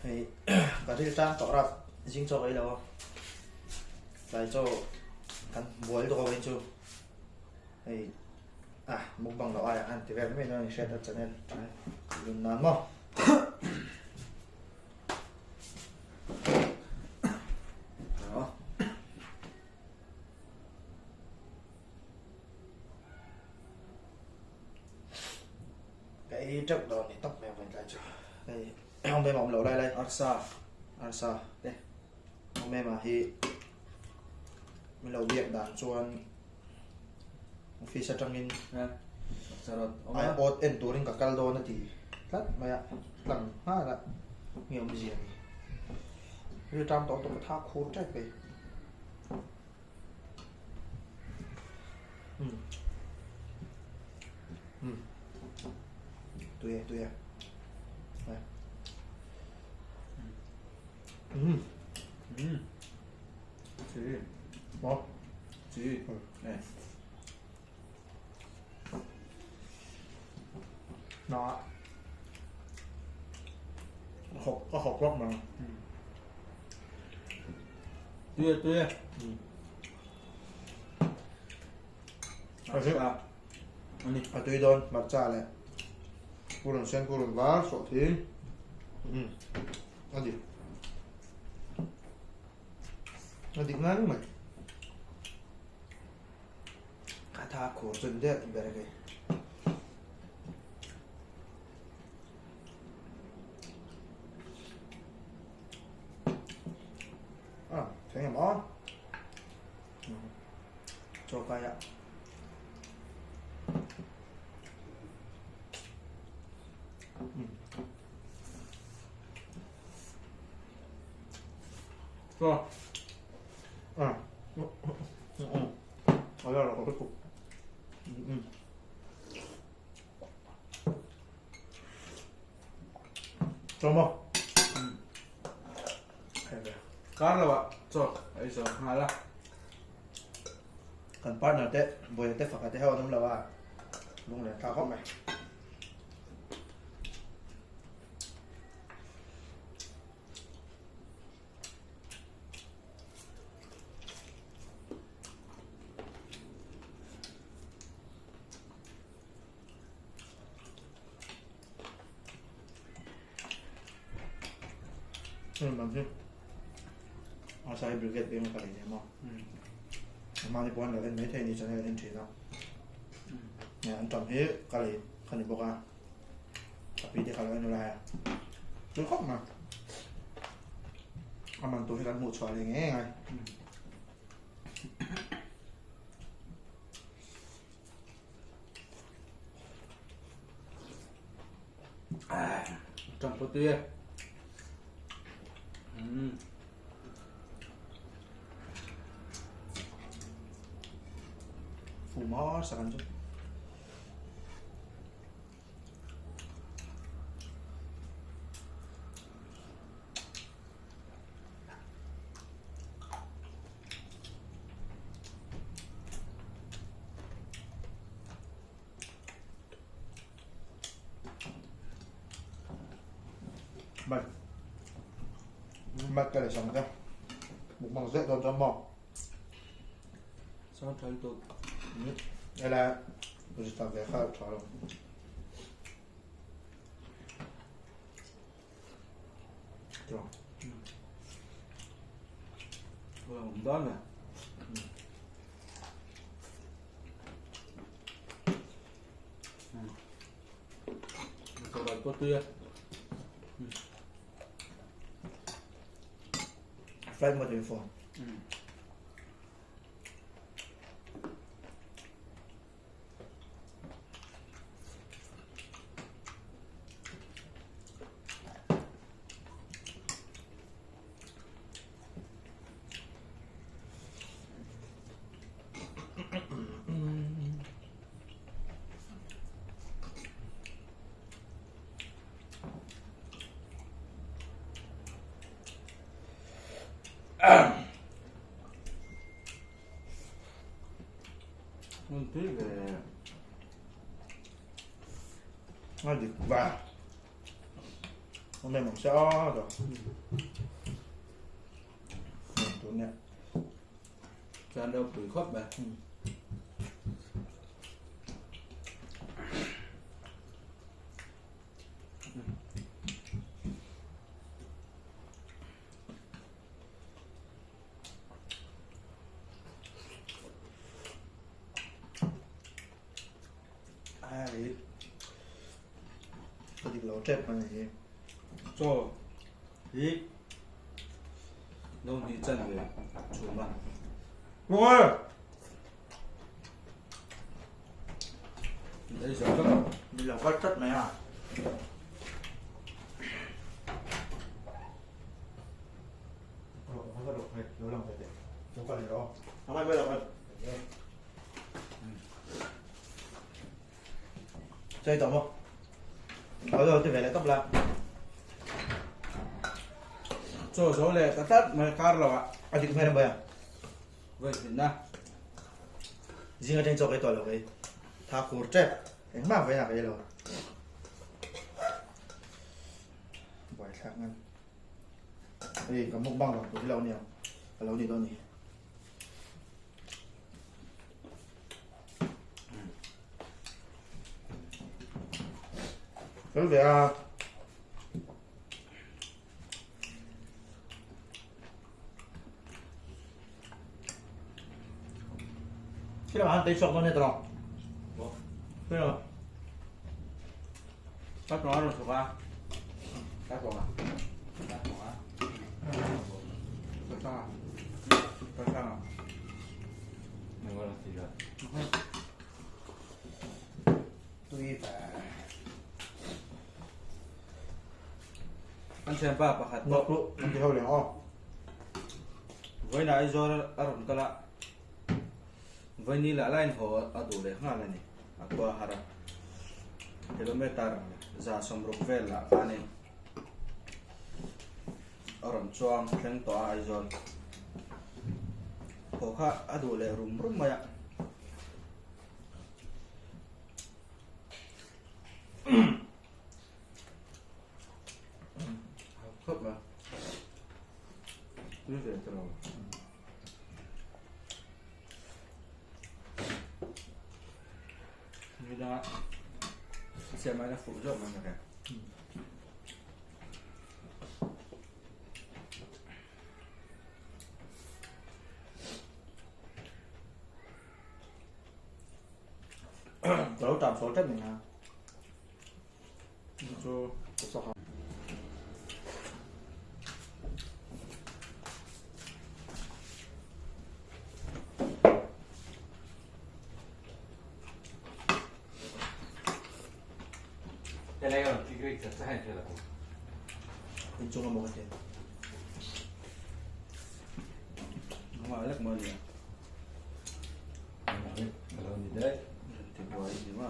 Hei ka ril tan tawh rap zing chaw ka ei lo a, tlai chaw kan buai lutuk avangin chu hei ah mukbang loh aiah khan ti vel mai dawn a ni hriat a channel lun nan maw. Ka ei teuh dawn ni tawp mai vawiin tlai chu. Hei awm em a awm loh lai lai. Arsa. Arsa te awm em a hi min lo biak dan chuan office atangin ai awt en turin ka kal dawn a ti tlat mai a tlang nghal a nge awmzia ni. Rilṭam tawh tawp a tha khur ṭep mai. Tui e tui e. Tui. Maw? Tui. E. Na. Hawk ka hawk vak mai. Tui e tui e. Ani a tui dawn hmarcha leh purun sen purun var sawh thin. A dik. A dik ngang mai. Ka tha khur chun deuh ber a kei. À, thế em ó. Cho cay ạ. Cho. À. Ở đây là có cái cục. Ừ. Cho maw? Kar lo ah chaw ei zo nghal a. Kan partner te buaina te faka te ho an awm lo a, lunglen thlak khawp mai. Asai Brigade veng ka lei nia maw? Mahni pawh an lo en maithei a ni chuan hei an en thin a. An tam hi ka lei ka ni bawk a, ka pi te kha lo en ula hei a tui khawp mai. A man tur hi kan hmuh chhuah leh ngei ngai. Trong có tia. Phù mó sao anh chứ. Mật Mật cái để xong ra Mukbang dễ đón cho mò Sao thấy được Đây là Tôi sẽ về khai thỏa rồi Được Đó nè Flight mode in phone. A dik va. Hôm nay mình sẽ rồi. Tụi nè. Cho đâu tụi khóc mà. À, cái gì lâu chép mà này. Cho ý nông thì chân về chủ mà. Ôi. Đây giờ các bạn. Đi là có chất này à? Chơi tổng không? Rồi rồi, tôi về lại tóc là. Cho số lệ tắt tắt mà car rồi ạ. À thì cũng phải làm à? Vậy thì na. Riêng ở trên chỗ cái tòa lộc ấy, thà khổ chép, anh mà phải là cái rồi. Bỏ khác ngăn. Đây có một băng rồi, tôi lâu nhiều, lâu đi đâu nhỉ? Cái về à? Khi nào ăn tới sọc nó này tao. Thế nào? Bắt nó rồi thuộc à? Bắt bỏ à? Bắt bỏ à? Bắt sao à? Bắt sao à? Mình gọi là gì rồi? Tuy phải Anh xem ba bà hạt ngọc luôn, anh thì hơi liền không? Với nãy do ở rộng ta lạ. Với ní là lại hồ ở đủ để ngang này, ở qua hara. Kilometer za somruk vel lah khanin a rawn chuang thleng tawh a Aizawl haw kha a duh leh rum rum mai a. Khawp mai tui ve ta lo. Ni danga siam aina fuh zawk mai ka Lo tam so tep ni ha. Chu So ha. Cái này còn cái cái cái cái là In chung một cái. Mà lắc mơ nè. Là gì đấy? Thì buổi gì mà.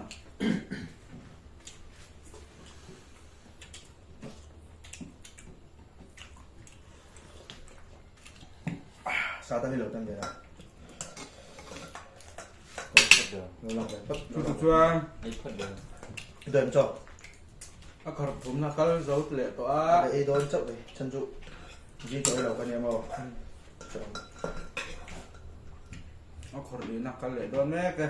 Sao ta đi lột tan vậy đó? Lo lòng về tấp. Chu chu chuan. Ấy phật được. Đợi em cho. A khar thum na kal zo le to a. Để đón chậm về chân trụ. Di tới đầu con em không? A khar li na kal le don mek e.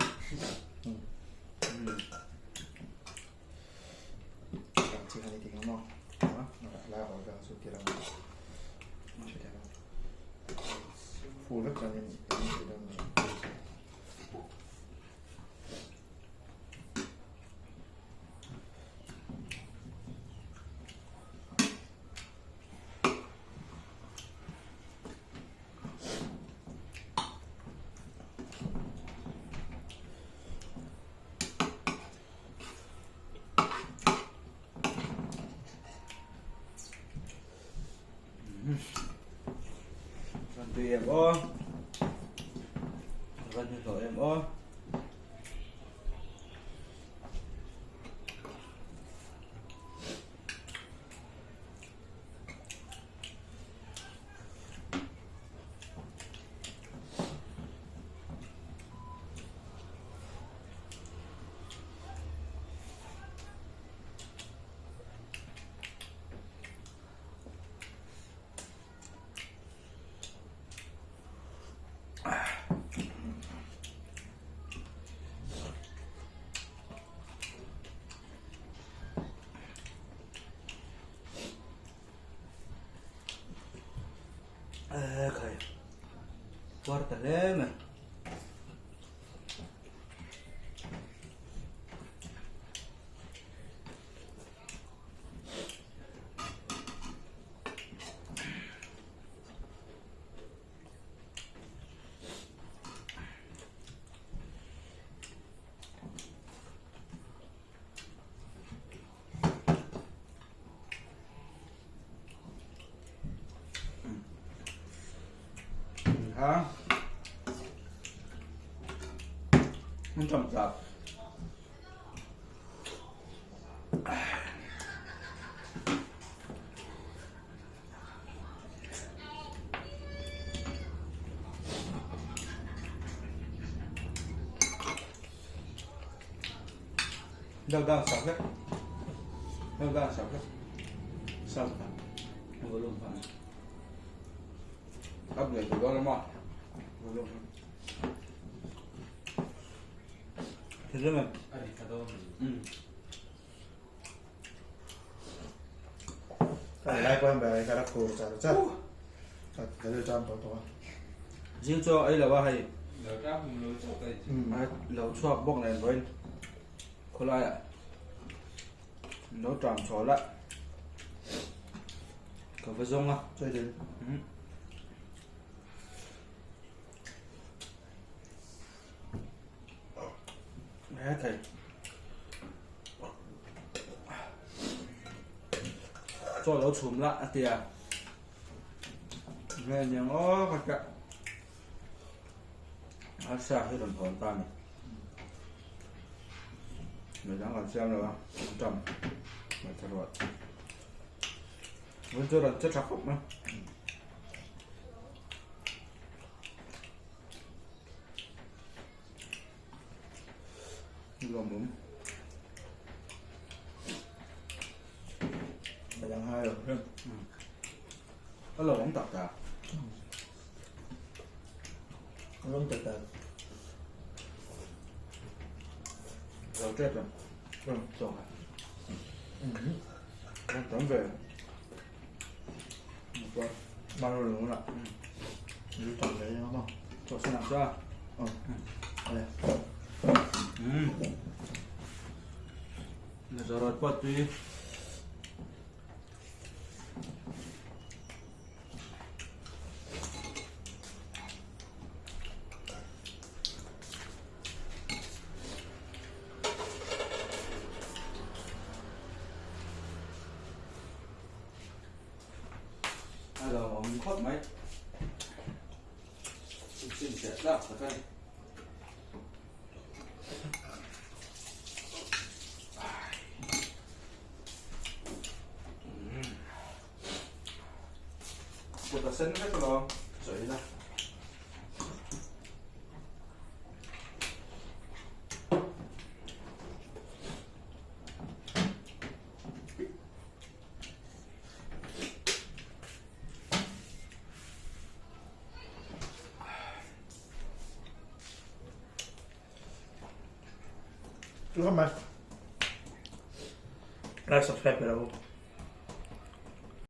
Chỉ hai thì ngon. Đó, nó lại hỏi ra số tiền là. Phụ lực cho nên Van tui em o. Van hi hlawh em o. Puar ta hle mai. Ha an cham chak Dal dal sak vek Dal dal sak vek Sak Volume pa Up leh duh dawn a maw Volume Thil rim em? A ri tha dawn. Um. Ka lai pawh hian ber ka rak tur char char. Ka tel ṭam tawh tawh a. Zing chu ei lo a hei. Lo ṭam hum lo chauh ka ei chu. Lo chhuak bawk nen vawiin khawlaiah lo ṭam chhawl a ka va zawng a. Chawi dil. He thei. Chaw lo chhum la a ti a. Nge niang aw ka tia. Arsa hi rawn hawn ta a ni. Midang kan siam lo a, an tam hmeichhe rual. Vun chu rawn che tha khawp mai. Lawmawm. Midang hai lo. A lawmawm tak tak. A lawm tak tak. Lo tep em. Chaw kha. Tam ve. Bao luôn ạ. Đi chọn đấy đúng không? Chaw sen ang chu a. Đây. Zarawt pawh tui. A lo awm khawp mai. Chhinchhiah tlak tak a ni. Kut a sen vek alawm chaw ila. Like, subscribe,